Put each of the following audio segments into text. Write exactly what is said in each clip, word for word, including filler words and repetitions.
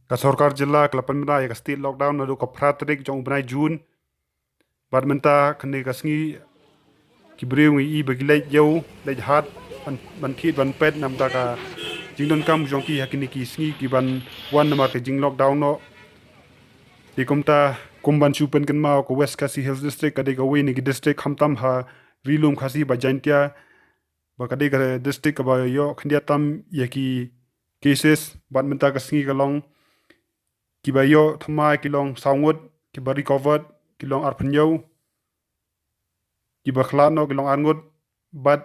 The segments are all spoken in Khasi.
Ka sorkar jylla ka la pynbna ïa ka state lockdown naduh ka phra tarik jong u bnai June. Bad mynta kane ka sngi ki briew ngi i ba ki leit ïew leit hat ban, ban thied ban peit namar ka jingdonkam jong ki ha kine ki sngi ki ban wan namar ka jing lockdown noh. Te kumta kum ban shu pynkynmaw, ka West Khasi Hills District ka dei kawei na ki district khamtam ha Ri Lum Khasi bad Jaintia, ba ka dei ka district kaba ïoh khyndiat tam ïa ki cases. Bad mynta ka sngi ka long kiba ïoh thymmai ki long saw ngut, kiba recovered ki long arphew hynñiew, kiba khlad noh ki long ar ngut, bad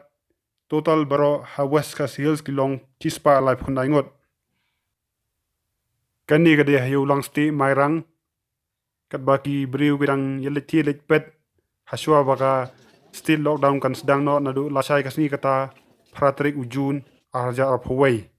total baroh ha West Khasi Hills ki long shispah laiphew khyndai ngut. Kane ka dei ha Ïewlangstieh Mairang, katba ki briew ki dang ïaleit thied leit peit hashwa ba ka state lockdown kan sdang noh naduh lashai ka sngi kata phra tarik u June ar hajar arphew wei.